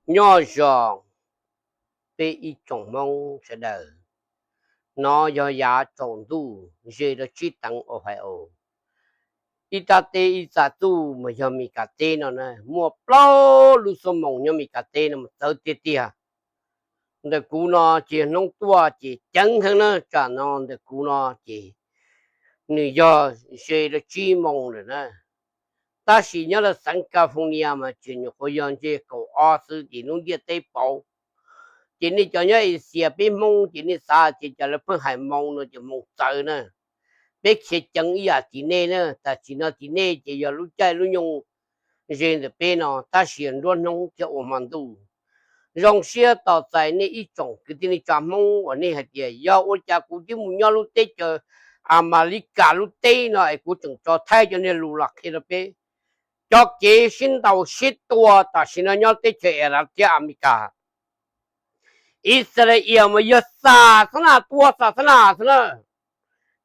Nyob zoo peb ib tsoom Hmoob sawv daws. No yog yav tsaus ntuj ze rau tsib teev Ohio. Ib rab teb ib txaj txuj mas yog Mes Kas teb no na, muaj plaub lub xuab moos nyob Mes Kas teb no mas txawv tiag tiag. Ntawm kuv no ces hnub tuaj ces ceev heev na, tsam no ntawm kuv no ces nws yog ze rau tsib moos lawm na. Tab sis nyob rau xeev California mas tseem nyuam qhuav yog ntshe kaum ob xwb ces lub ntiaj teb pauv. Ces nej cov nyob Asia peb Hmoob ces nej xav tias cas lawv pheej hais moos no ces moos txawv na. Peb khiav ceev ib yam tim nej na, tam sim no tim nej ces yog lub caij lub nyoog ze ntawm peb no tab sis nruab hnub thiab ua hmo ntuj. Zoo siab tos txais nej ib tsoom kwv tij neej tsa Hmoob uas nej hais tias yog ua cas kuv twb mus nyob lub teb chaws Amelikas lub teb no es kuv tseem tso thaij cov niag lus los qhia rau peb. Cov kev sib ntaus sib tua tam sim no nyob teb chaws Iran thiab Amelikas. Ixayees mas yog xa xab nas tua xa xab nas xwb na.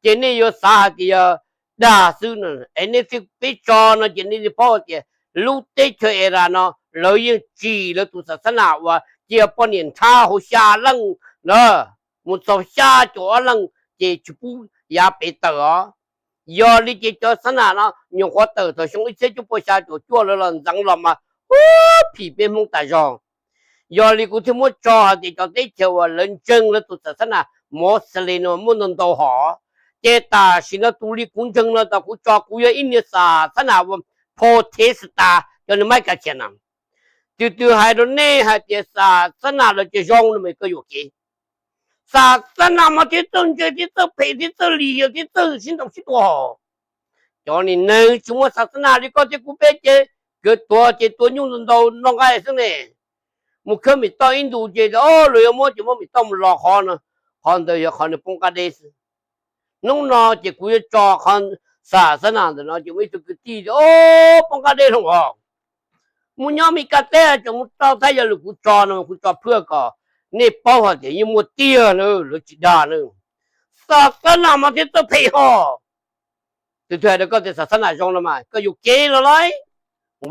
Ces nej yuav xav hais tias yog dag xwb no es nej thiaj, peb tso no ces nej thiaj paub tias lub teb chaws Iran no lawv yeej tsim lawv tus xa xab nas uas cia poj niam nrhab hauv xya leej na, mus txog xya caum ob leej ces tsis pub yav pem tawm os. Yog li ces cov xab nas no nyuam qhuav tawm thaum xyoo ib txhiab cuaj pua xya caum cuaj lawv los ntxeev los mas ub phim peb Hmoob tas zog. Yog li kuv thiaj muab tso hais tias cov teb chaws uas lawv ntseeg lawv tus xa xab nas Moslem no muaj ntau ntau hom. Ces tam sim no tus li kuv ntseeg no tas kuv tso kuv yog ib niag xa xab nas uas Protestant cov niag Mes Kas Tsias na. Tus twg hais rau nej hais tias xa xab nas los ces zoo no mas koj yuam kev. Xa xab nas mas thiab txawj ntse thiab txawj phem thiab txawj lim hiam thiab txawj sib ntaus sib tua hos. Cov niag neeg tsis muaj xa xab nas li koj thiab kuv peb ces kawg tuag ces tua nyuj ntau ntau noj nqaij xwb ne. Mus khawb mim toj ib ntus ces o luag yuav muab ces muab mim toj mus los qhov no, qhov ntawd yog qhov nws poob qab deb xwb. Hnub no ces kuv yuav tso qhov xa xab nas ntawm no ces muaj ib tug kwv tij tias o poob qab deb hlob os. Mus nyob Mes Kas teb tseem mus tso thaij, yog lus kuv tso no kuv tso phwj kom nej paub hais tias yeej muaj tiag na, lawv tsis dag na. Xa xab nas mas thiab txawj phem hos. Tus twg hais rau koj tias xa xab nas zoo no mas koj yuam kev los lauj.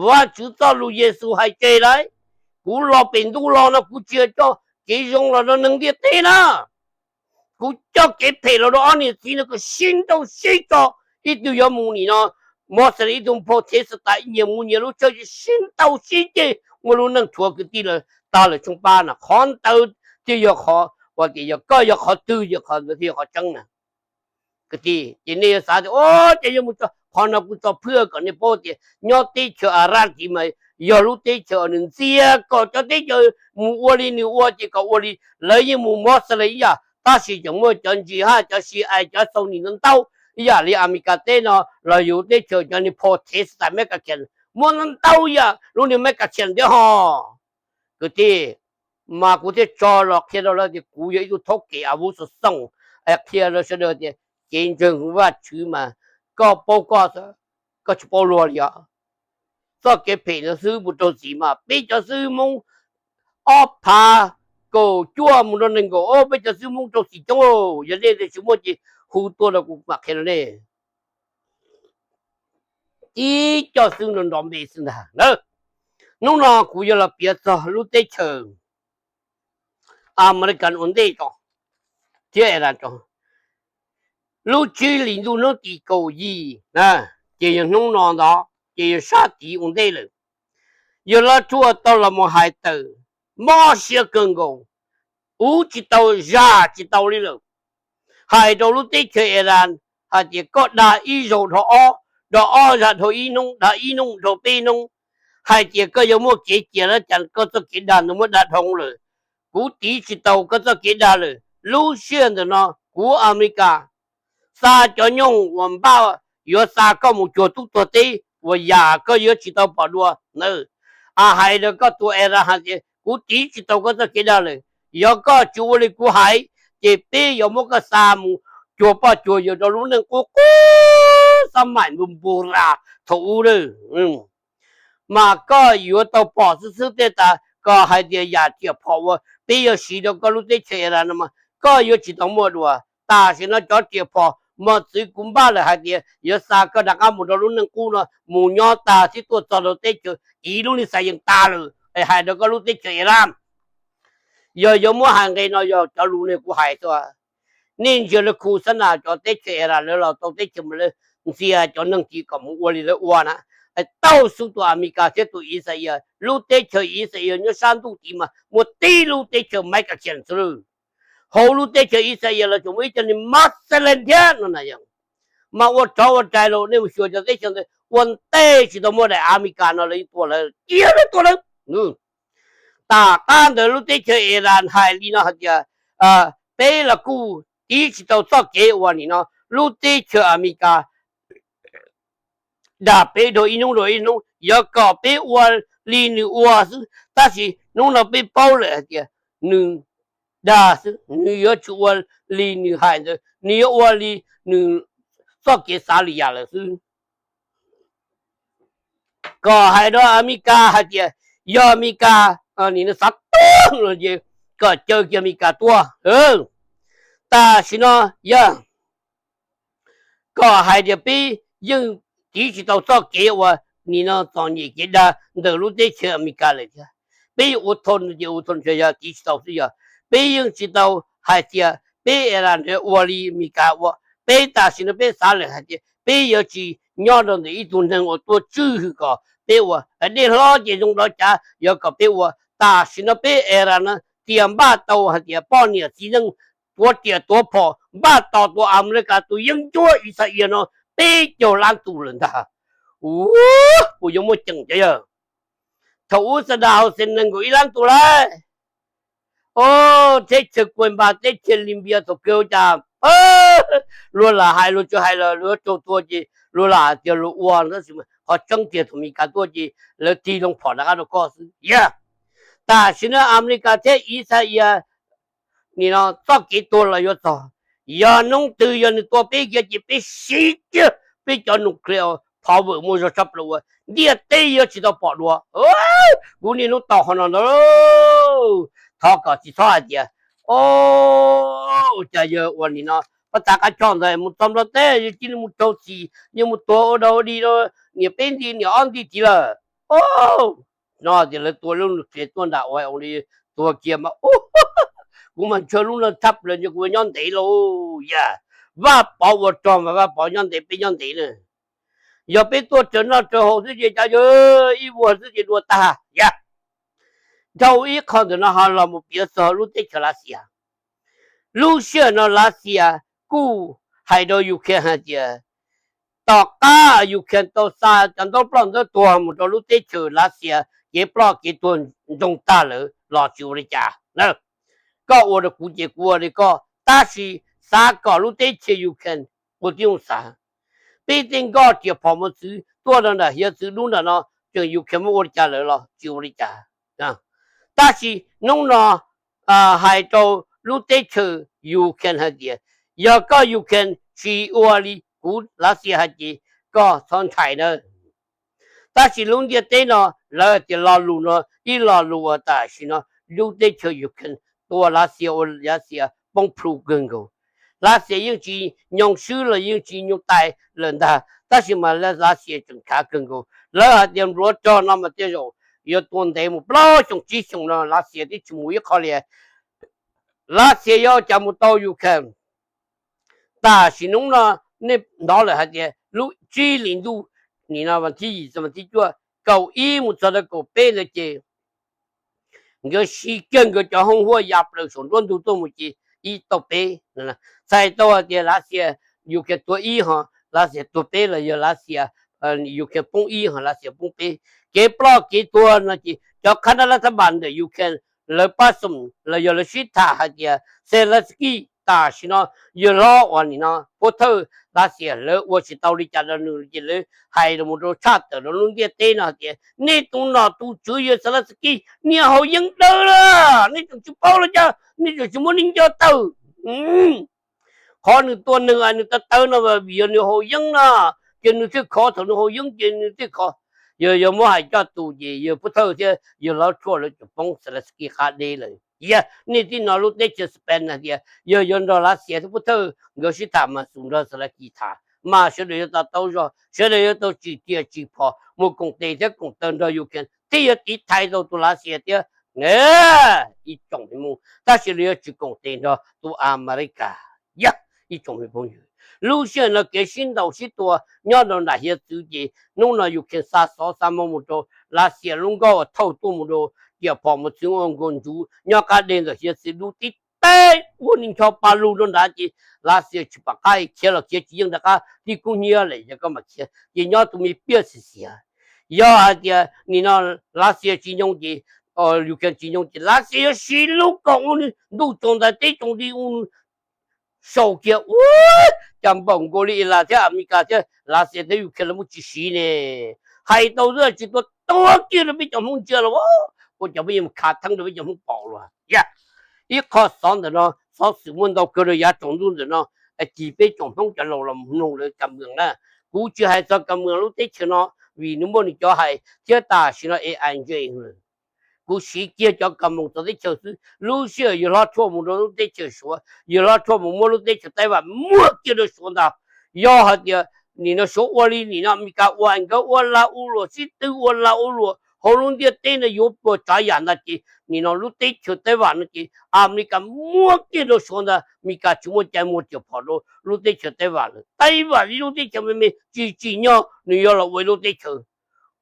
Vajtswv txoj lus Yexus hais tseg lauj, kuv los pem ntuj los no kuv tsis yog coj kev zoo los rau neeg ntiaj teb na. Kuv coj kev phem los rau ob niam txiv no kom sib nrauj sib tso. Ib tug yuav mus nim no Moslem, ib tug Protestant, nyias mus nyias lub tshawj sib ntaus sib ceg, muaj lub neej rhuav kwv tij lawm tag lawm tshooj pab no. Qhov ntawd thiaj yog qhov uas tias yog koj yog qhov twg ces qhov ntawd thiaj yog qhov tseeb na. Kwv tij, ces nej yuav xav tias o ces yog mus tso qhov no kuv tso phwj kom nej paub tias nyob teb chaws Iraq tid mas yog lub teb chaws uas nws ntxias kom cov teb chaws mus ua li nws ua ces kom ua li. Lawv yeej mus Moslem ib yam tab sis tseem muaj cov Jihad, cov Shia, cov Sunni ntau ntau ib yam li Amelikas teb no los yog teb chaws cov niag Protestant Mes Kas Tsias muaj ntau ntau ib yam lub niag Mes Kas Tsias thiab hos. Kwv tij, mas kuv thiaj tso los qhia rau lawv tias kuv yog ib tug thaub kev a vuv xov xooj, qhia rau sawv daws tias kev ntseeg Vajtswv mas koj paub koj, koj tsis paub luag li os. Txoj kev phem no xwb mus rau txim mas peb cov xib Hmoob ob phav kaum cuaj mus rau nees nkaum ob, peb cov xib Hmoob rau txim coob. Yog nej tsis muaj ces hu tuaj rau kuv mam qhia rau nej. Ib co xwb no nrov npe xwb ntag na. Hnub no kuv yuav los piav txog lub teb chaws Amelikas ua ntej tso thiab Iran tso. Lub tsib hlis ntuj hnub tim kaum yim na, ces yog hnub no ntag, ces yog sab tid ua ntej lawm. Yog lawv tuaj tau los mus hais tawm mob siab kawg nkaus, ua tsis tau zam tsis tau li lawm. Hais rau lub teb chaws Iran hais tias koj dag ib zaug dhau ob, dhau ob zam dhau ib hnub, dag ib hnub dhau peb hnub, hais tias koj yuav muaj kev cia li cas koj txoj kev dag ntawd muab dag dhau lawm. Kuv tiv tsis tau koj txoj kev dag lawm. Lub sij hawm ntawm no kuv Amelikas xa cov nyooj uas npaj yuav xa koj mus cuag tub tuag teb uas yam koj yuav tsis tau pom dua na. A hais rau koj tus Iran hais tias kuv tiv tsis tau koj txoj kev dag lawm. Yog koj tsis ua li kuv hais, ces peb yuav muab koj xa mus cuag poj cuag yawg rau lub neej qub qub xab maim npu npu ras thaum ub lawm. Mas koj yuav tau pom xwb xwb tej tas koj hais tias yam riam phom uas peb yuav siv rau koj lub teb chaws Iran no mas koj yuav tsis tau muaj dua. Tam sim no cov riam phom mos txwv kuv npaj lawm hais tias yuav xa koj rov qab mus rau lub neej qub no mus nyob tag thiab tuaj txog rau teb chaws ib lub neej xa yeej tas lawm. hais rau koj lub teb chaws Iran. Yog yuav muab hais nqe no yog cov lus ne kuv hais xwb. Nej ntsia lawv khu xab nas cov teb chaws Iran lawv los tau teb chaws mas lawv ntxias cov neeg tid kom mus ua li lawv ua na. Tau xub tus Amelikas thiab tus Israel, lub teb chaws Israel nyob sab ntuj tid mas muaj tib lub teb chaws Maiv Kas Khias xwb lawm. Hauv lub teb chaws Israel los tseem muaj ib co niag Moslem thiab no na yog mas ua rov ua rais los nej mus xyuas cov teb chaws ntawd ua ntej tsis tau muaj daim Amelikas no lawv yeej tua lawv, cia lawv tua lawv. Tom qab ntawd lub teb chaws Iran hais li no hais tias peb los kuj tiv tsis tau txoj kev uas nim no lub teb chaws Amelikas dag peb rau ib hnub rau ib hnub, yuav kom peb ua li nws ua xwb. Tab sis hnub no peb paub lawm hais tias nws dag xwb, nws yuav tsis ua li nws hais ntawd, nws yuav ua li nws txoj kev xav li yam lawm xwb. Kom hais rau Amelikas hais tias yog Amelikas nim no xav tuag los ces kom caw kiag Amelikas tuaj. Tam sim no yog kom hais tias peb yeej tiv tsis tau txoj kev uas nim no txom nyem kev dag ntawm lub teb chaws Amelikas lawm thiab. Peb ua tho ces ua tho, yog tiv tsis tau xwb yog peb yeej tsis tau hais tias peb Iran ua li Amelikas ua. Peb tam sim no peb xav lawm hais tias peb yuav tsis nyob rau ntawm ib tug neeg uas tuaj tswj hwm kom peb ua. Dej hlob ces zoo dov cav, yog kom peb ua. Tam sim no peb Iran no tias npaj tau hais tias poj niam txiv neej tuav riam tuav phom npaj tos tua Amelikas tus yeeb ncuab Israel no peb caug lab tus lawm ntag. Ua, puas yuav muaj ceem cov yawg? Thaum ub Saddam Hussein nees nkaum ib lab tus lawm. Teb chaws Kuwait, teb chaws Libya thaum kawg ua cas luag lam hais luag tsis hais los luag yuav raug tua ces luag lam hais tias luag ua, tab sis qhov tseeb tiag thaum Amelikas tuaj ces lawv tig loo phom rov qab rau koj xwb yog. Tam sim no Amelikas thiab Israel nim no txoj kev tuag los yuav txog. Yog hnub twg yog nws tua peb kiag ces peb siv kiag peb cov nuclear power muaj zog tshaj plaws uas ntiaj teb yuav tsis tau pom dua. Kuv niaj hnub tau qhov no ntag. Thov kom tsis txhob hais tias, o, ua cas yawg ua nim no pab tav qab choj ntawd mus txog Nplog teb yawg cia li mus raug txim, yawg mus tuag ua dog ua dig rau niam peb nti niam ob nti tid lawm. No tias lawv tua lub nuclear tuaj nram ua li tuag kiag mas, kuv mas ntshaw lub no tshaj plaws, ntshe kuv yuav nyob ntev lauj. Yog Vaj Pov ua rog mas Vaj Pov nyob ntev peb nyob ntev na. Yog peb tuaj raws noj raws haus xwb ces cas yog ib vuag xwb ces dua tag yog. Dhau ib qho ntawm no ho los mus piav txog lub teb chaws Lav Xias. Lub sij hawm no Lav Xias kuj hais rau Ukraine hais tias tom qab Ukraine tau xa cov ntaub ploj ntaub tuag mus rau lub teb chaws Lav Xias, kev ploj kev tuag ntsoog tag lawm los tsis ua li cas. Koj ua rau kuv ces kuv ua li koj, tab sis xav kom lub teb chaws Ukraine ua tib zoo xav. Peb tej nkoj riam phom mos txwv tuaj rau nram hiav txwv dub nram no, tseem Ukraine muab ua li cas lawm los tsis ua li cas. Tab sis hnub no hais rau lub teb chaws Ukraine hais tias yog koj Ukraine tsis ua li kuv Lav Xias hais ces koj txhob ntshai na. Tab sis lub ntiaj teb no lawv tias lo lus no ib lo lus uas tam sim no lub teb chaws Ukraine tua Lav Xias ua Lav Xias poob plhu kawg nkaus. Lav Xias yeej tsis nyoo swb los yeej tsis nyoo tais lawm ntag, tab sis mas Lav Xias tseem khav kawg nkaus. Lawv hais tias npluav rog no mas tej zaum yuav tua ntev mus plaub xyoo tsib xyoo no Lav Xias twb tsis mus ib qho li. Lav Xias yuav ua cas mus tau Ukraine? Tam sim hnub no nej hnov lawm hais tias lub tsib hlis ntuj nim no vas thib yim txog vas thib cuaj, kaum ib mus txog rau kaum peb ntawd ces nkawd siv kiag nkawd cov hoob huaj ya plaws saum nruab ntug tuaj mus ces ib tau peb. Txhais tau hais tias Lav Xias, Ukraine tua ib ho Lav Xias tua peb los yog Lav Xias, Ukraine poob ib ho Lav Xias poob peb. Kev ploj kev tuag no ces cov qhab nab lab thab npas ntawm Ukraine lawv pab xoom los yog lawv sib tham hais tias Zelensky tam sim no yawg hlob uas nim no pov thawj Lav Xias lawv ua tsis tau li cas rau nws ces lawv hais los mus rau tshaj tawm rau lub ntiaj teb no hais tias nej tus nom tus tswv yawg Zelensky niag haus yeeb dawb lawm, nej tseem tsis paub los cas, nej tseem tsis muab nej nco tawm. Qhov nws tua neeg nws tawv tawv no vim yog nws haus yeeb no, ces nws thiaj khov, thaum nws haus yeeb ces nws thiaj khov. Yog yog muab hais coj tus ces yawg pov thawj thiab yawg hlob tshuaj lawv tseem poob Zelensky qab deb lawm. Yog nej tib no lub teb chaws Spain hais tias yog yuav nrog Lav Xias thiab pov thawj nkawd sib tham mas xum nrog Zelensky tham mas sawv daws yuav tau taub zog, sawv daws yuav tau tsim riam tsim phom mus koom tes thiab koom taw nrog Ukraine thiaj yuav tiv thaiv tau tus Lav Xias thiab ne, ib tsoom Hmoob, tab sis lawv yuav tsis koom tes nrog tus Amelikas. Yog ib tsoom phooj ywg, lub sij hawm no kev sib ntaus sib tua nyob rau nram hiav txwv ces hnub no Ukraine xa xov xa moo mus rau Lav Xias lub nkoj uas thauj tuaj mus rau tiam phom mus txwv ua nkaus ntsuv nyob qab deg ntawm hiav txwv dub tib teb ua ni ncho pa lug rau nrad ces Lav Xias tsis pom qab khiav los khiav tsis yeej rov qab tib kub hnyiab lawm yog koj mam khiav ces nyob tus me piaj xim xiav. Yog hais tias nim no Lav Xias tsis nyoo ces, Ukraine tsis nyoo ces Lav Xias yuav siv lub koom ua nws ntuj tsaus ntais teb tsaus nti ua nws sau kiag ua cas npaum nkaus li Iran thiab Amelikas thiab Lav Xias thiab Ukraine lawv muab tsis siv ne. Hais tau xwb tsis tau tuag kiag rau peb cov Hmoob ntsia los ua cov peb yeej khav theeb rau peb cov Hmoob pom los. Ib qho xov ntawm no xov xwm muaj ntau kawg rau yav tsaus ntuj ntawm no, cig peb tsoom Hmoob cov laus los mloog lawv kam mwam na. Kuv tsis hais txog kam mwam lub teb chaws no vim nws muaj nws cov hais thiab tam sim no ai nce lawm. Kuv siv kiag cov kam moos txog teb chaws xwb, lub sij hawm yawg hlob Trump mus rau lub teb chaws Suav, yawg hlob Trump mus muab lub teb chaws Taiv Vam muag kiag rau Suav ntag. Yog hais tias nim no Suav ua li nim no Amelikas ua, nkawd ua lag ua luam sib tw ua lag ua luam hauv lub ntiaj teb no yuav puas tsav yam ntag ces nim no lub teb chaws Taiv Vam no ces Amelikas muag kiag rau Suav ntag. Amelikas tsis muaj cai muag tiam phom rau lub teb chaws Taiv Vam lawm. Taiv Vam ib lub teb chaws me me tsis tsim nyog nws yuav los ua ib lub teb chaws.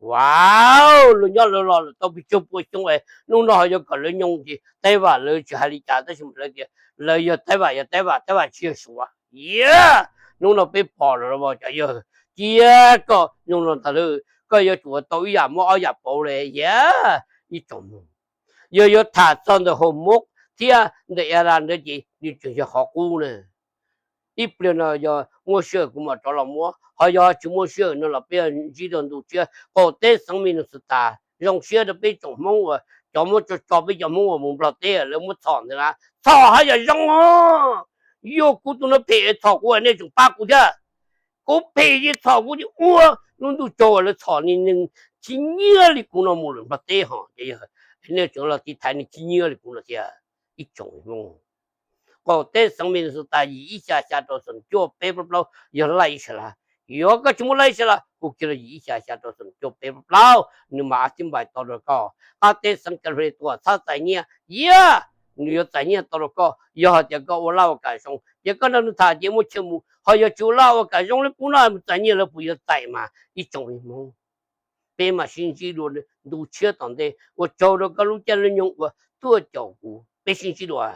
Wow, lawv nyob lawv los lawm tau pes tsawg pua xyoo es hnub no ho yuav kom lawv nyoo ces Taiv Vam lawv tsis hais li cas tab sis lawv tias lawv yog Taiv Vam, yog Taiv Vam, Taiv Vam tsis yog Suav. Yog hnub no peb pom lawm los cov yawg, cia koj nyoog los ntag lauj, koj yuav tsum ua tau ib yam muab ob yam pauv li. Yog ib tsoom mloog, yog yuav tham txog ntawm Hormuz thiab ntawm Iran ntawd ces nws tseem yog qhov qub na. Ib pliag no yog muaj sij hawm kuv mam rov los muab, ho yog tsis muaj sij hawm no los peb ntsib rau ntu tshiab. Qaum teb xeev Minnesota, zoo siab rau peb tsoom Hmoob uas cov muab tso tso peb cov Hmoob uas mus Nplog teb lawv muab txhom ntawd na, txhom haj yam zoo os. Yog kuv tus no phem txhom kuv nej tseem pab kuv thiab. Kuv phem ces txhom kuv ces ua lub ntuj tsaus lawv txhom ni neeg khib nyiab li kuv no mus lawm Nplog teb ho. Nej tseem los tiv thaiv neeg khib nyiab li kuv no thiab. Ib tsoom Hmoob, qaum teb xeev Minnesota yim ib xya xya rau xoom cuaj peb plaub plaub, yog laij ib sab laj. Yog koj tsis muaj laij ib sab laj kuj kiag los yim ib xya xya rau xoom cuaj peb plaub plaub, nws mam a tib npais tau rau koj. Qab teb xeev California tuam txhab txais nyiaj, yog nws yuav txais nyiaj tau rau koj yog hais tias koj ua laj ua kam zoo. Ces koj nrog nws tham ces muaj chaw mus, ho yog tsis ua laj ua kam zoo li kuv no mus txais nyiaj lawv puas yuav txais mas ib tsoom Hmoob. Peb mam sib ntsib dua ntu tshiab tom ntej, ua tsaug rau koj lub caij lub nyoog uas tuaj caum kuv, peb sib ntsib dua.